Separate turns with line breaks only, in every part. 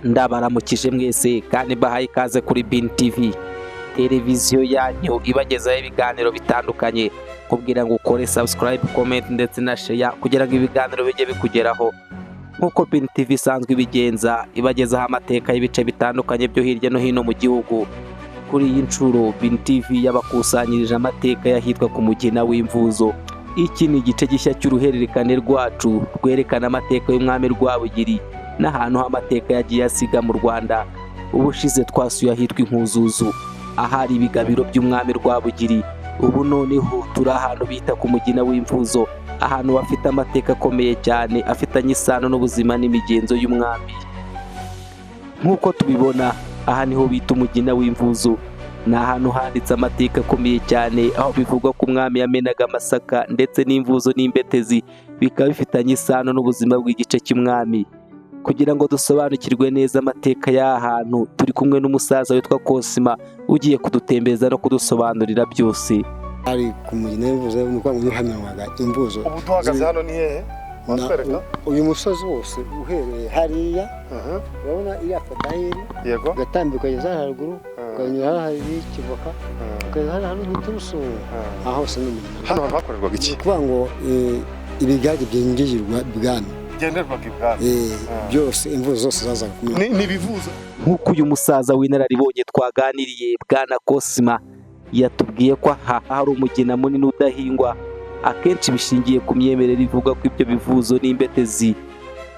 Ndabaramukije mwese kandi mbahaye ikaze kuri Bin TV, televiziyo yanyu ibagezaho ibiganiro bitandukanye. Kubwira ngo ukore subscribe, comment ndetse na share kugira ngo ibiganiro bijye bikugeraho. Nk'uko Bin TV isanzwe ibigenza, ibagezaho amateka y'ibice bitandukanye byo hirya no hino mu gihugu. Kuri iyi nshuro, Bin TV yabakusanyirije amateka y'ahitwa ku Mugina w'Imvuzo. Iki ni igice gishya cy'uruhererekane rwacu rwerekana amateka y'umwami Rwabugiri n'ahantu h'amateka yagiye asiga mu Rwanda. Ubushize twasuye ahitwa Inkuzuzu, ahari ibigabiro by'umwami Rwabugiri. Ubu noneho turi ahantu bita ku Mugina w'Imvuzo, ahantu hafite amateka akomeye cyane afitanye isano n'ubuzima n'imigenzo y'umwami. Nk'uko tubibona, aha niho bita Umugina w'Imvuzo. Ni ahantu handitse amateka akomeye cyane, aho bivugwa ko umwami yamenaga amasaka ndetse n'imvuzo n'imbetezi, bikaba bifitanye isano n'ubuzima bw'igice cy'umwami. Kugira ngo dusobanukirwe neza amateka y'aha hantu, turi kumwe n'umusaza witwa Kosima ugiye kudutembereza no kudusobanurira byose.
Ari ku Mugina w'Imvuzo, ni ukuvuga ngo niho hamenwaga imvuzo.
Ubu duhagaze hano ni hehe? Watwereka?
Uyu musozi wose uhereye hariya, urabona iriya fodayiri, ugatambika ukageza hariya haruguru, ukanyura hariya hari ikivoka, ukageza hariya hari uturusu, aho hose ni umugina.
Hano hantu hakorerwaga
Ni
iki?
ukuvuga ngo ibigage byinjirirwa ibwami.
Bigenderwaga ibwami.
Byose, imvuzo zose zazaga kumena.
Ni ibivuzo.
Nk'uko uyu musaza w'inararibonye twaganiriye, bwana Kosima, yatubwiye ko aha hari umugina munini udahingwa, akenshi bishingiye ku myemerere ivuga ko ibyo bivuzo n'imbetezi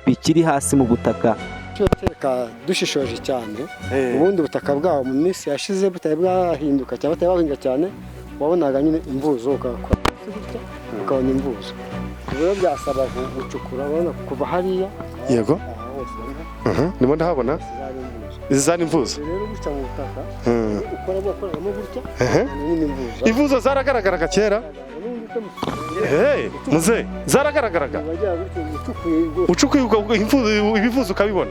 bikiri hasi mu butaka.
Reka dushishoje cyane, ubundi ubutaka bwaho mu minsi yashize butari bwahinduka cyangwa butari bwahinga cyane, wabonaga nyine imvuzo, ukakora gutya ukabona imvuzo. Ubu rero byasaba gucukura. Urabona kuva hariya, aha hose.
Ndimo ndahabona.
Zari imvuzo.
Izi zari imvuzo.
Rero gutya mu butaka ukora wakoreramo gutya, nyine imvuzo.
Imvuzo zaragaragaraga kera.
N'ubundi utamutse.
Hey, muze, zaragaragaraga.
Wajya gutya ucukuye rwose.
Ucukuye ibivuzo ukabibona,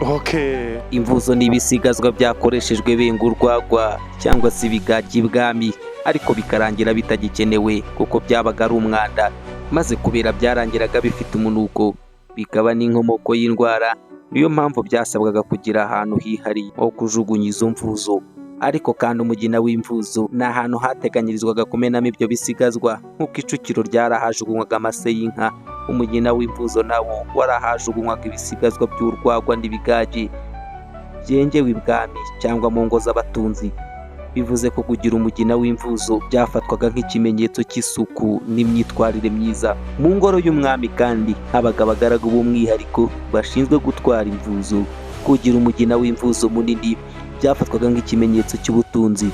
okay.
Imvuzo ni ibisigazwa byakoreshejwe benga urwagwa cyangwa se ibigage ibwami, ariko bikarangira bitagikenewe kuko byabaga ari umwanda, maze kubera byarangiraga bifite umunuko, bikaba n'inkomoko y'indwara. Niyo mpamvu byasabwaga kugira ahantu hihariye ho kujugunya izo mvuzo. Ariko kandi umugina w'imvuzo ni ahantu hateganyirizwaga kumenamo ibyo bisigazwa. Nk'uko icukiro ryarahajugunywaga amase y'inka, umugina w'imvuzo nawo warahajugunywaga ibisigazwa by'urwagwa n'ibigage byengewe ibwami cyangwa mu ngo z'abatunzi. Bivuze ko kugira umugina w'imvuzo byafatwaga nk'ikimenyetso cy'isuku n'imyitwarire myiza mu ngoro y'umwami. Kandi habaga abagaragu b'umwihariko bashinzwe gutwara imvuzo. Kugira umugina w'imvuzo munini byafatwaga nk'ikimenyetso cy'ubutunzi,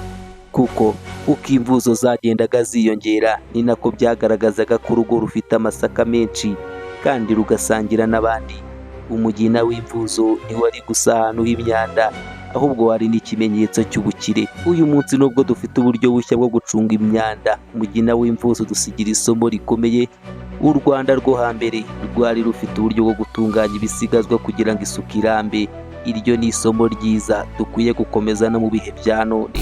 kuko uko imvuzo zagendaga ziyongera ni nako byagaragazaga ko urugo rufite amasaka menshi kandi rugasangira n'abandi. Umugina w'imvuzo ntiwari gusa ahantu h'imyanda, ahubwo wari n'ikimenyetso cy'ubukire. Uyu munsi, nubwo dufite uburyo bushya bwo gucunga imyanda, umugina w'imvuzo dusigira isomo rikomeye. U Rwanda rwo hambere rwari rufite uburyo bwo gutunganya ibisigazwa kugira ngo isuku irambe. Iryo ni isomo ryiza dukwiye gukomeza no mu bihe bya none.